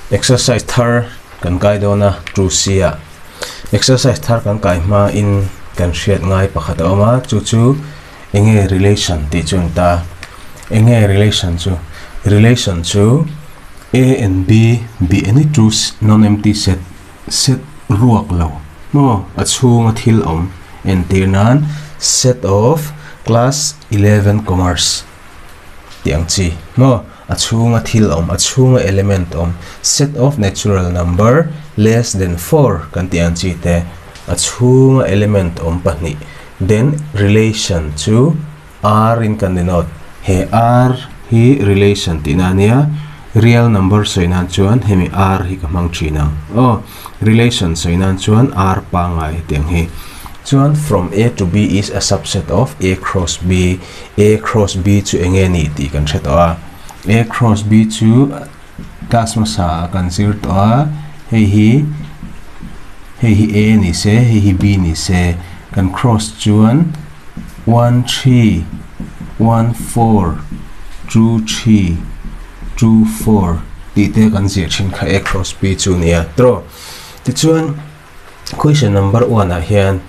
Exercise thar kan kai dawn a True C ah. Exercise thar kan kai hma in kan hriat ngai pakhat a awm a, chu chu enge relation tih chu an ta. Enge relation chu? Relation chu A and B be any true non-empty set, set ruak lo maw a chhunga thil awm entir nan set of class 11 commerce tih ang chi maw. A chhunga thil awm, a chhunga element awm, set of natural number less than 4 kan tih ang chi te, a chhunga element awm pahnih, then relation chu R in kan denote. He R hi relation tihna a nia, real number sawi nan chuan hemi R hi ka hmang thin ang. Aw, relation sawi nan chuan R pangngai hetiang hi. Chuan from A to B is a subset of A cross B. A cross B chu eng nge nih tih kan hre tawh a. A cross B chu class hmasa ah kan zir tawh a, hei hi hei hi A ni se, hei hi B ni se, kan cross chuan 1 3 1 4 2 3 2 4 tih te kan ziah thin kha A cross B chu nia tawh. Tichuan Question number 1 ah hian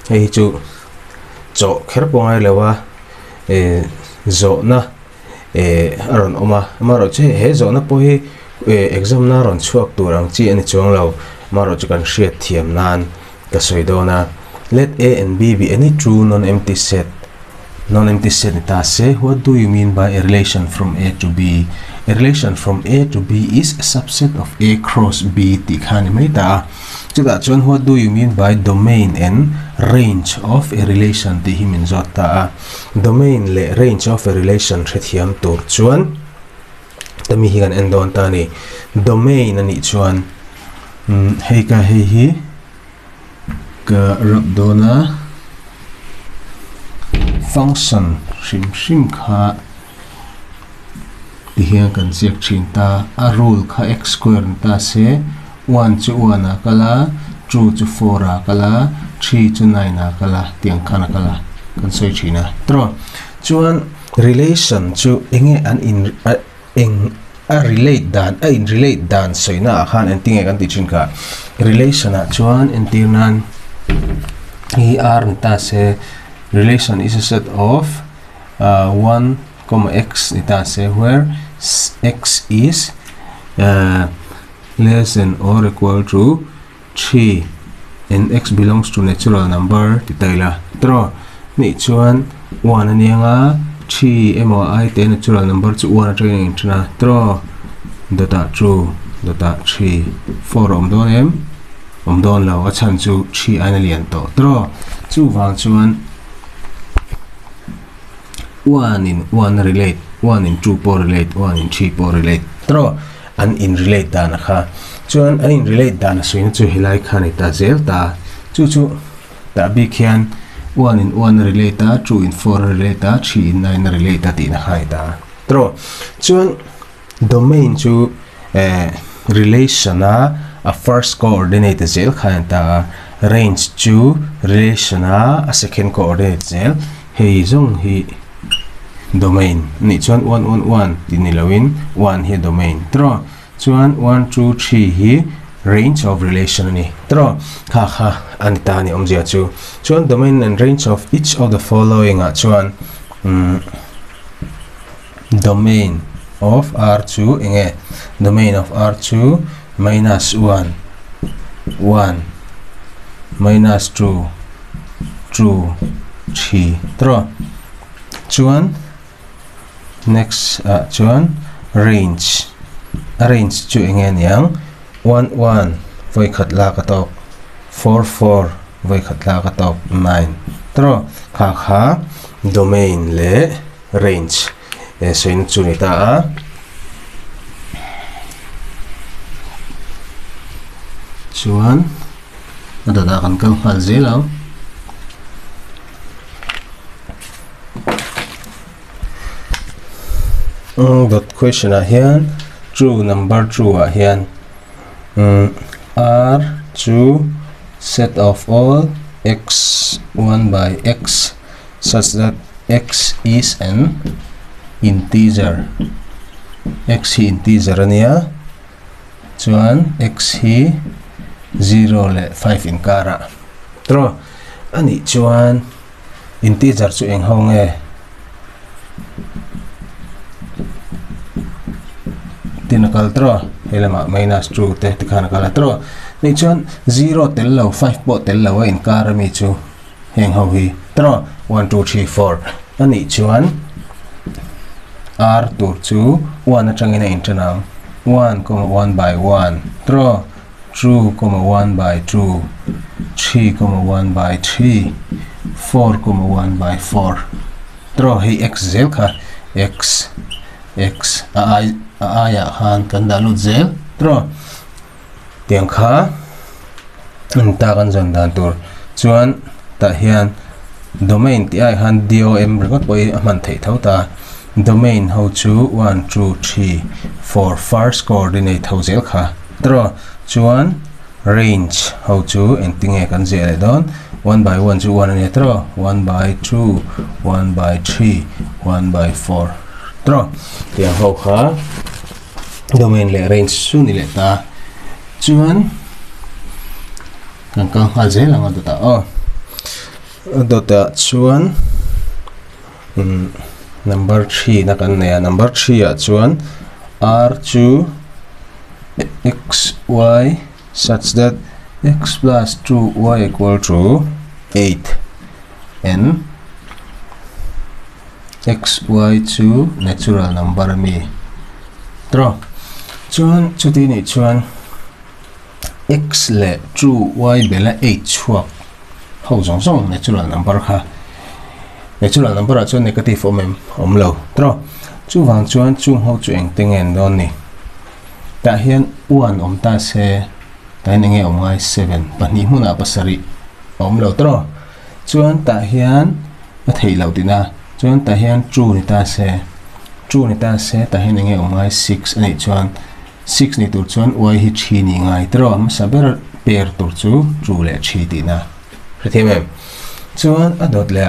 hei hi chu chawh kher pawh ngai lo a eh zawhna eh a rawn awm a amaherawh chu he zawhna pawh hi eh exam na rawn chhuak tur ang chi a ni chuang lo amaherawh chu kan hriat thiam nan ka sawi dawn a let A and B be any true non empty set non empty set ni ta se what do you mean by a relation from A to B a relation from A to B is a subset of A cross B tih kha a ni mai ta a chutah chuan what do you mean by domain and range of a relation tih hi min zawt ta a domain leh range of a relation hrethiam tur chuan tami hi kan en dawn ta a ni domain a nih chuan hei ka hei hi Ka rap dawn a, function hrim hrim kha ti hian kan ziak thin ta, a rule kha x square ni ta se one chu one ah kal a, two chu four ah kal a, three chu nine ah kal a tiang khan a kal a kan sawi thin a tawh chuan relation chu enge an in Eng a relate dan, a in relate dan sawina ah khan engtin nge kan tih thin kha? Relation ah chuan entir nan hi R ni ta se, relation is a set of 1 comma x ni ta se where x is less than or equal to 3 and x belongs to natural number ti ta ila tawh nih chuan 1 a nia nga 3 emaw a ai te natural number chu 1 atangin a inthen a tawh dawtah 2 dawtah 3 4 a awm dawn em awm dawn lo a chhan chu 3 aiin a lian tawh tawh chuvang chuan 1 in 1 a relate 1 in 2 pawh relate 1 in 3 pawh relate tawh. An in relate dan a kha. Chuan an in relate dan a suina chu helai kha a ni ta zel ta. Chu chu tah bik hian 1 in 1 a relate a, 2 in 4 a relate a, 3 in 9 a relate a tihna kha a ni ta. Tawh chuan domain chu eh relation a a first coordinate zel kha a ni ta a, range chu relation a a second coordinate zel. Hei zawng hi domain a nih chuan 1 1 1 tih ni loin 1 hi a domain tawh chuan 1 2 3 hi range of relation a ni tawh kha kha a ni ta a ni awmzia chu chuan domain and range of each of the following ah chuan umm domain of r chu eng nge domain of r chu minus 1 1 minus 2 2 3 tawh Chuan next ah chuan range a range chu eng nge niang 1 1 vawi khat lak a tawk 4 4 vawi khat lak a tawk 9 tawh kha kha domain leh range eh sawina chu ni ta a. Chuan a dawtah kan kal nghal zel ang. Dot question ah hian true number 2 ah hian r chu set of all x 1 by x such that x is an integer x hi integer ania. Chuan x hi 0 leh 5 inkara. Tro ani chuan integer chu eng ho nge tinakal tro helama minus 2 te tikhana kala tro ni chuan 0 tel lo 5 po tel lo a inkara mi chu heng ho hi tro 1 2 3 4 ani chuan r tur chu 1 atangin a internang 1, 1 by 1 tro 2, 1 by 2 3, 1 by 3 4, 1 by 4 tro hei x zel kha x x a i a han kan dah lut zel tro tiang kha ta kan zon dan tur chuan tah hian domain ti ai han dom ringot pawh a hman theih tho ta domain ho chu 1 2 3 4 first coordinate ho zel kha tro chuan range ho chu engtinge kan zel le don 1 by 1 chu 1 ani tro 1 by 2 1 by 3 1 by 4 tro tiang ho kha domain le range chu ni le ta chuan kan kal nghal zel anga dawtah aw dawtah chuan number 3 na kan nei a number 3 ah chuan r chu x y such that x plus 2y equal to 8 and x y chu natural number mi tro chuan chuti ni chuan x le 2y bela 8 chuak ho zong zong natural number kha natural number a chuan negative om em om lo tro chu wang chuan chung ho chu eng tengen don ni ta hian 1 om ta se ta hian enge om ngai 7 pahnih hmunah pasarih om lo tro chuan ta hian a thei lo tina chuan ta hian 2 ni ta se 2 ni ta se ta hian enge om ngai 6 ani chuan 6 ni tur chuan y hi 3 ni ngai tro saber pair tur chu 2 le 3 tina hrethiam em chuan a dot le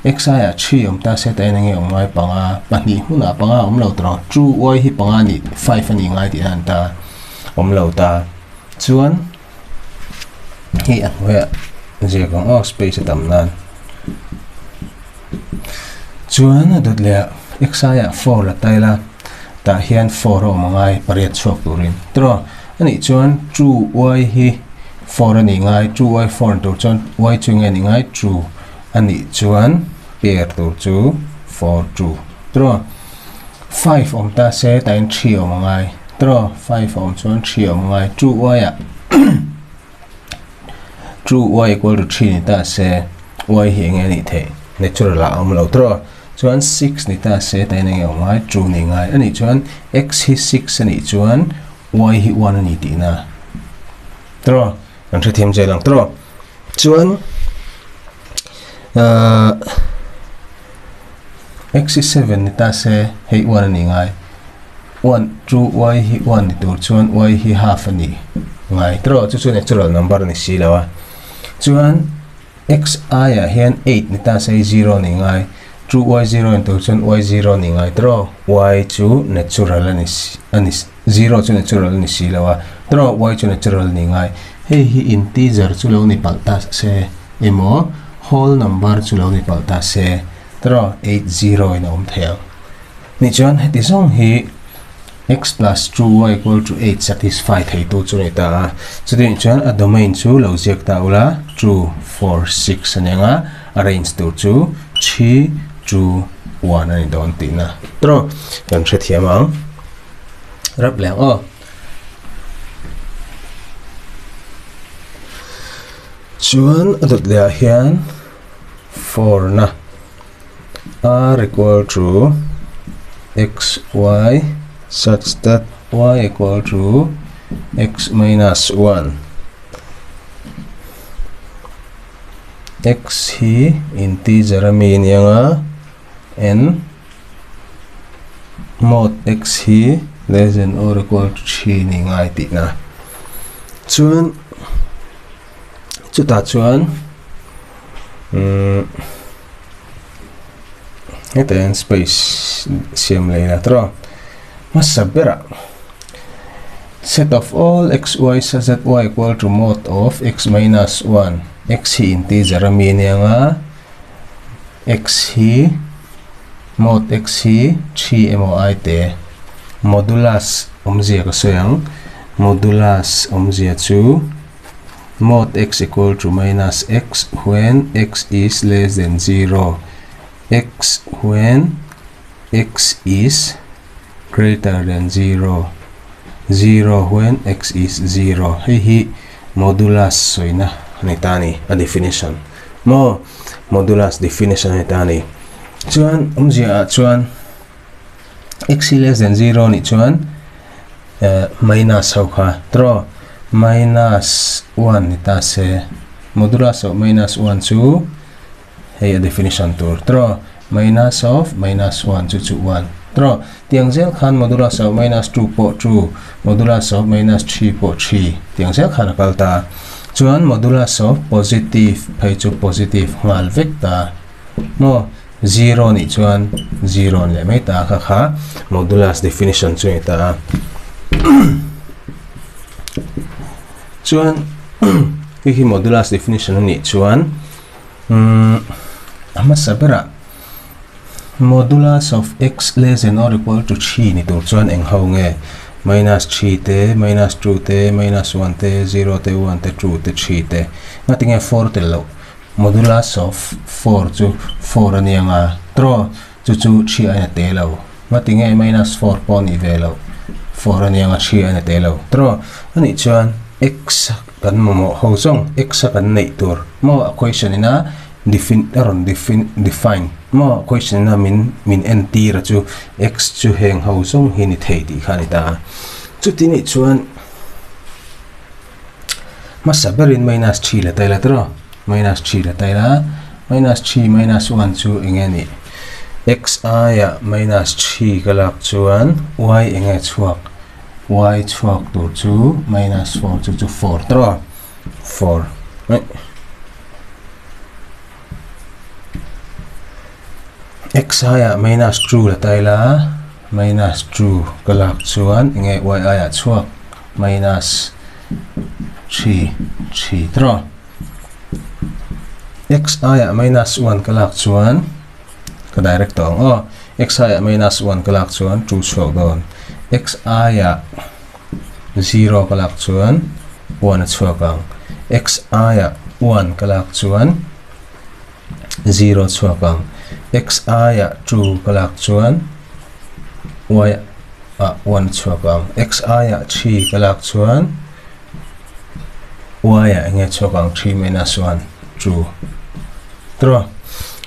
x i a 3 om ta se ta enge om ngai panga pahnih hmunah panga om lo tro 2 y hi panga ni 5 ani ngai ti han ta om lo ta chuan hi a hnuaiah zia kawng aw space a tam nan chuan a dot leh x i a 4 la taila tah hian 4 a awm angai pariat chhuak turin tro ani chuan 2 y hi 4 ani ngai 2 y 4 tur chuan y chu nge ni ngai 2 ani chuan pair tur chu 4 2 tro 5 om ta se ta in 3 om ngai tro 5 om chuan 3 om ngai 2 y a 2 y equal to 3 ni ta se y hi nge ni the natural a om lo tro chuan 6 ni ta se ta in nge om ngai 2 ni ngai ani chuan x hi 6 ani chuan y hi 1 ani ti na tro kan hrethiam zel ang tro chuan x hi 7 ni ta se hei 1 ani ngai 1 2 y hi 1 ni tur chuan y hi half ani ngai tro chu chu natural number ni si lo a chuan x i a hian 8 ni ta se 0 ni ngai 2 y 0 ni tur chuan y 0 ni ngai tro y chu natural ani ani 0 chu natural ni si lo a tro y chu natural ni ngai hei hi integer chu lo ni pal ta se emo whole number chu lo ni pal ta se tro 8 0 in om thel ni chuan heti zawng hi x plus 2y equal to 8 satisfy thei tu chu ni ta a chuti chuan a domain chu lo ziak ta ula 2 4 6 anianga arrange tur chu 3 2 1 ani don ti na tro kan hrethiam ang rap leng aw chuan a dawt leh ah hian 4 na r equal to x y such that y equal to x minus 1 x hi integer ami anianga n mod x hi less than or equal to 3 ni ngai ti na chuan chutah chuan hetiang space siam lei la tro hmasa berah Set of all x y such that y equal to mod of x minus 1. X hi integer a mi ania nga x hi mod x hi 3 emaw ai te modulus awmzia ka sawi ang. Modulus awmzia chu mod x equal to minus x when x is less than 0. X when x is greater than 0. 0 when x is 0. Hei hi modulus sawina a ni ta a ni, a definition. Maw modulus definition a ni ta a ni. Chuan awmzia ah chuan x hi less than 0 nih chuan minus ho kha trawh minus 1 ni ta se. Modulus of minus 1 chu hei a definition tur trawh minus of minus 1 chu chu 1 trawh tiang zel khan modulus of minus 2 pawh 2 modulus of minus 3 pawh 3 tiang zel khan a kal ta chuan modulus of positive phei chu positive nghal vek ta maw 0 nih chuan 0 ni leh mai ta kha kha modulus definition chu a ni ta a chuan hei hi modulus definition a nih chuan Umm a hmasa berah modulus of x less than or equal to 3 ni tur chuan eng ho nge minus 3 te minus 2 te minus 1 te 0 te 1 te 2 te 3 te ngati nge 4 tel loh modulus of 4 chu 4 a nia nga trawh chu chu 3 aina te lo ngati nge minus 4 pawh nih ve loh 4 a nia nga 3 aina te lo trawh anih chuan x Kan mamawh ho zawng x a kan neih tur maw a question ina defin a rawn defin define maw a question ina min min entir a chu x chu heng ho zawng hi ni thei tih kha a ni ta a. Chuti nih chuan hmasa berin minus 3 la taila tawh minus 3 la taila minus 3 minus 1 chu eng nge nih x aia minus 3 ka lak chuan y eng nge chhuak Y chhuak tur chu minus 4 chu chu 4 tawh 4 mai x aia minus 2 la tai la minus 2 ka lak chuan enge y aia chhuak minus 3 3 tawh x aia minus 1 ka lak chuan Ka direct tawh ang aw. X aiah minus 1 ka lak chuan 2 chhuak dawn. X aiah 0 ka lak chuan 1 a chhuak ang. X aiah 1 ka lak chuan 0 chhuak ang. X aiah 2 ka lak chuan y ah 1 chhuak ang. X aiah 3 ka lak chuan y ah enge chhuak ang 3 minus 1 2. Tawh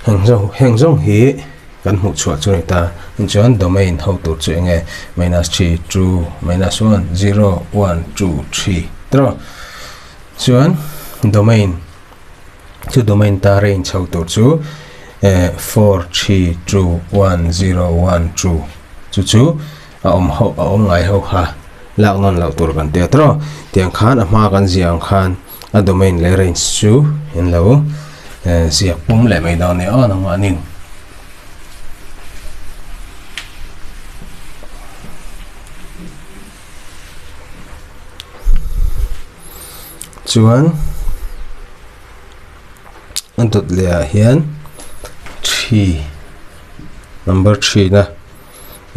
heng zawng heng zawng hi kan hmuh chhuah chu a ni ta chuan domain ho tur chu eng nge minus 3 2 minus 1 0 1 2 3 tawh chuan domain chu domain ta range ho tur chu eh 4 3 2 1 0 1 2 chu chu a awm ho a awm ngai ho kha lak nawn loh tur kan tia tawh tiang khan a hma kan ziah ang khan A domain leh range chu in lo ziak pum leh mai dawn nia aw nangmah nin. Chuan a dawt leh ah hian 3 number 3 na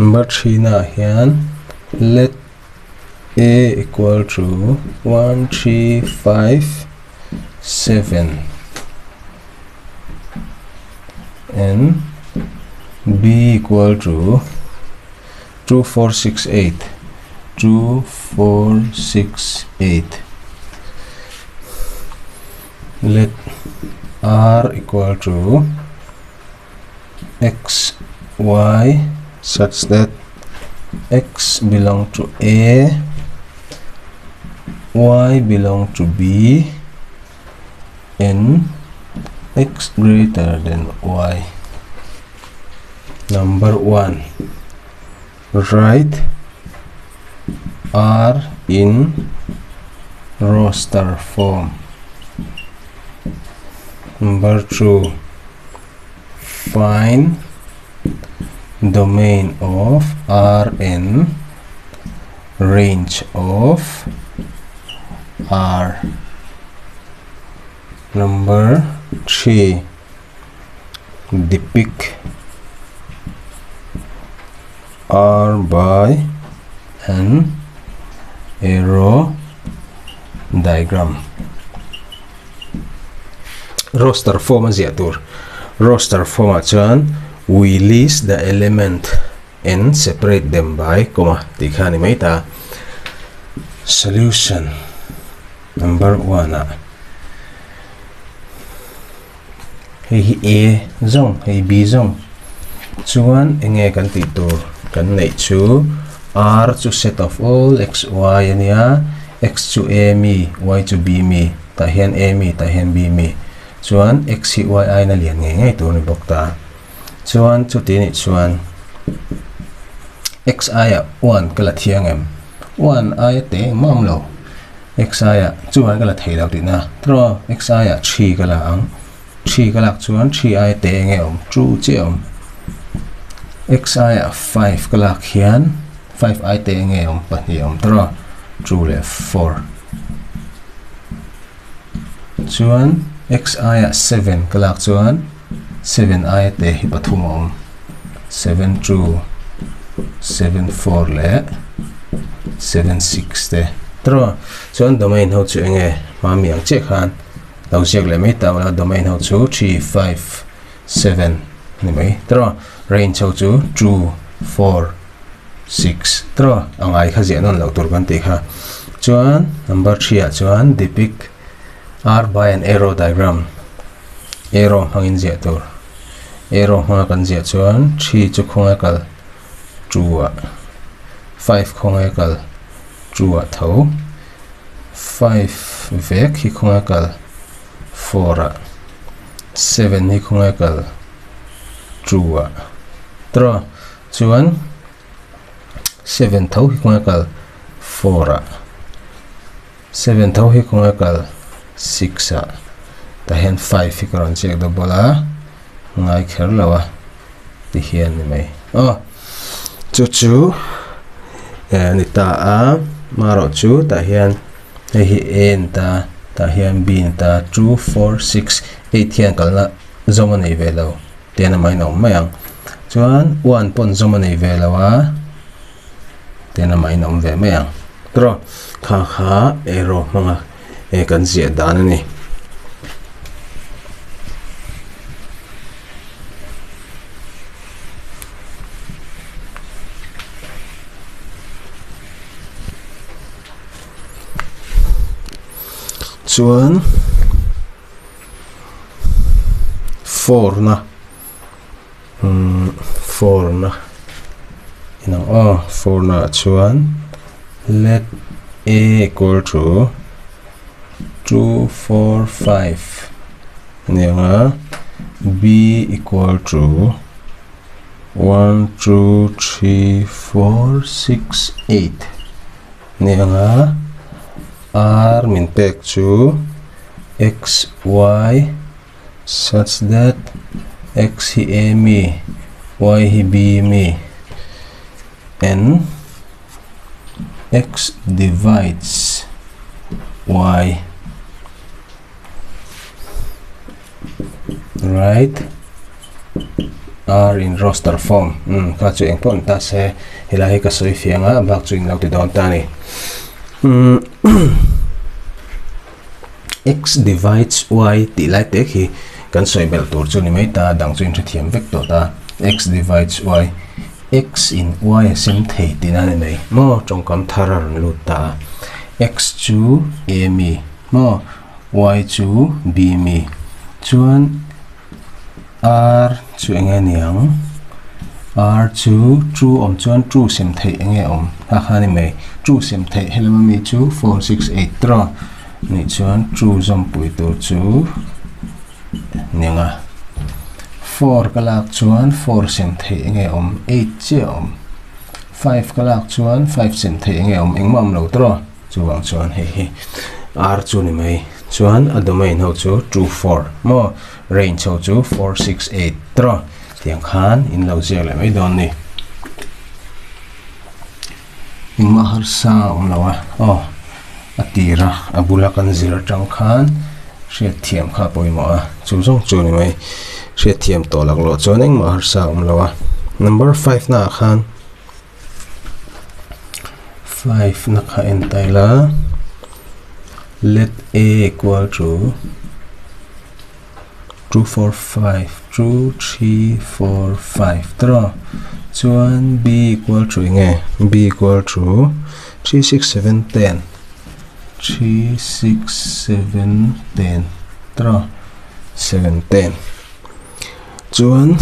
number 3 na ah hian let A equal to 1, 3, 5, 7 and B equal to 2, 4, 6, 8 2, 4, 6, 8 let R equal to x y such that x belong to A y belong to B and x greater than y. Number 1, write R in roster form. Number 2, find domain of R in Range of R. Number 3, depict R by an arrow diagram. Roster form a ziah tur. Roster form ah chuan we list the element and separate them by comma tih kha a ni mai ta. Solution number 1 ah hei hi A zawng hei B zawng chuan enge kan tih tur kan neih chu R chu set of all x y a nia x chu A mi y chu B mi tah hian A mi tah hian B mi chuan x hi y aiin a lian ngei ngei tur a ni bawk ta chuan chuti nih chuan x aiah 1 ka la thiang em 1 aia te engmah a awm lo. X aiah chuan ka la thei lo tihna tawh x aiah thi ka la ang thi ka lak chuan thi aia te enge awm two chiah awm x aiah five ka lak hian five ai te enge awm pahnih awm tawh two leh four chuan x aiah seven ka lak chuan seven aia te hi pathum a awm seven two seven four leh seven six te tawh chuan domain ho chu enge hmami ang chiah khan lo ziak leh mai ta ula domain ho chu three five seven ni mai tawh range ho chu two four six tawh a ngai kha ziah nawn loh tur kan tih kha chuan number three ah chuan depict r by an arrow diagram arrow hmangin ziah tur arrow hmanga kan ziah chuan three chu khawnge kal two ah five khawnge kal two ah tho five vek hi khawnge kal four ah seven hi khawnge kal two ah tawh chuan seven tho hi khawnge kal four ah. Seven tho hi kawng a kal six ah tah hian five hi ka rawn check double a ngai kher lo a ti hian ni mai aw chu chu eh a ni ta a marawh chu tah hian hei hi a ni ta tah hian b ni ta two four six eight hian kalna zawm a nei ve lo tian a main a awm mai ang chuan one pawn zawm a nei ve lo a. Ten amah in a awm ve mai ang. Tawh kha kha arrow hmanga e kan ziah dan a ni. Chuan four na. Umm four na inang aw four na ah chuan let a equal to two four five a ni ang a b equal to one two three four six eight a ni ang a r min pek chu x y. Such that x hi a mi, y hi b mi and x divides y right r in roster form um kha chu eng pawh ni ta se helai hi ka sawi fiang a bak chu in lo ti dawn ta a ni um X divides y tih lai te khi kan sawi belh tur chu ni mai ta, dang chu inhrethiam vek tawh ta. X divides y, x in y a sem thei tihna a ni mai maw, tawngkam thar a rawn lut ta a. X chu a mi maw, y chu b mi. Chuan r chu eng nge ni ang? R chu two awm chuan two sem theih eng nge awm? Kha kha a ni mai. Two sem theih helama mi chu four six eight tawh. Nih chuan two zawmpui tur chu ni ang a. Four ka lak chuan four sem theih eng nge awm? Eight chiah a awm. Five ka lak chuan five sem theih eng nge awm? Engmah awm lo tawh. Chuvang chuan hei hi R chu ni mai. Chuan a domain ho chu two four maw range ho chu four six eight tawh tiang khan in lo ziak leh mai dawn ni. Engmah harsa a awm lo a, aw a tira a bula kan zir atang khan hriatthiam kha a pawimawh a, chu zawng chu ni mai hriatthiam tawh lak loh chuan engmah harsa a awm lo a. Number five naah khan five na kha en ta ila let a equal to 2 4 5 2 3 4 5 tawh chuan b equal to enge b equal to 3 6 7 10 3 6 7 10 tawh 7 10 chuan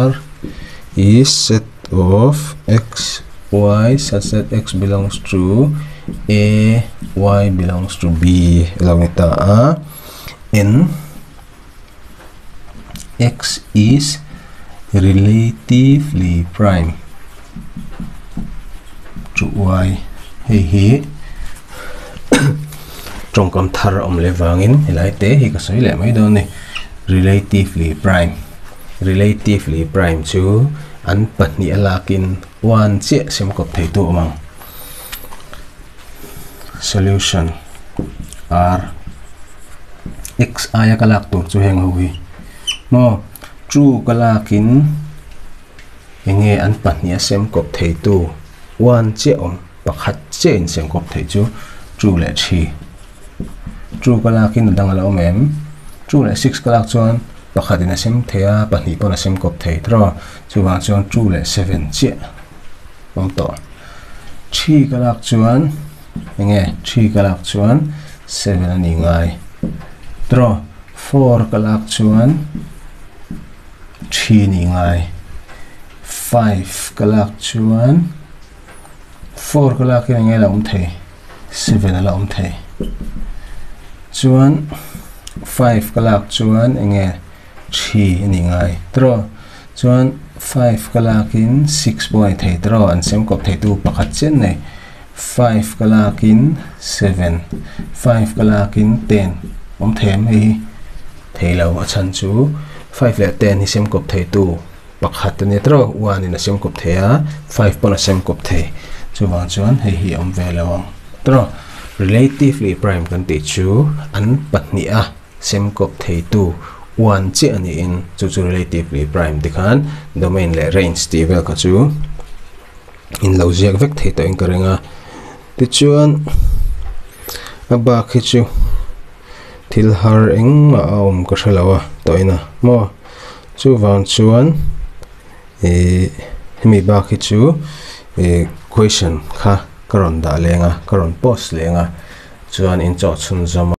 r is set of x y such that x belongs to a y belongs to b lo ni ta a n x is relatively prime to y hei hi tawngkam thar a awm leh vangin helai te hi ka sawi leh mai dawn a ni relatively prime relatively prime chu an pahnih a lakin one chiah sem kawp thei tu awm ang. Solution R X aia ka lak tur chu heng ho hi maw true ka lakin enge an pahnih a sem kawp thei tu one chiah awm pakhat chiah in sem kawp thei chu true leh three true ka lakin a dang a la awm em true leh six ka lak chuan pakhat in a sem thei a pahnih pawn a sem kawp thei tiraw chuvang chuan true leh seven chiah awm tawh. Thi ka lak chuan enge thi ka lak chuan 7 a ni ngai tiraw 4 ka lak chuan thi ni ngai 5 ka lak chuan 4 ka lak in enge la awm thei 7 a la awm thei chuan 5 ka lak chuan enge thi a ni ngai tiraw Chuan five ka lakin six pawh a ni thei tawh an sem kawp thei tu pakhat chian nei. Five ka lakin seven, five ka lakin ten awm thei em hei hi thei lo a chhan chu five leh ten hi sem kawp thei tu pakhat a nia tawh one in a sem kawp thei a five pawn a sem kawp thei chuvang chuan hei hi a awm ve lo ang tawh relatively prime kan tih chu an pahnih a. Sem kawp theitu one chiah a niin chu chu relatively prime te khan domain leh range tih vel kha chu in lo ziak vek thei tawh in ka ring a tichuan a bak hi chu thil har engmah a awm ka hre lo a tawhin a maw chuvang chuan ih hemi bak hi chu ih question kha ka rawn dah leng a ka rawn post leng a chuan in chawh chhunzawm a.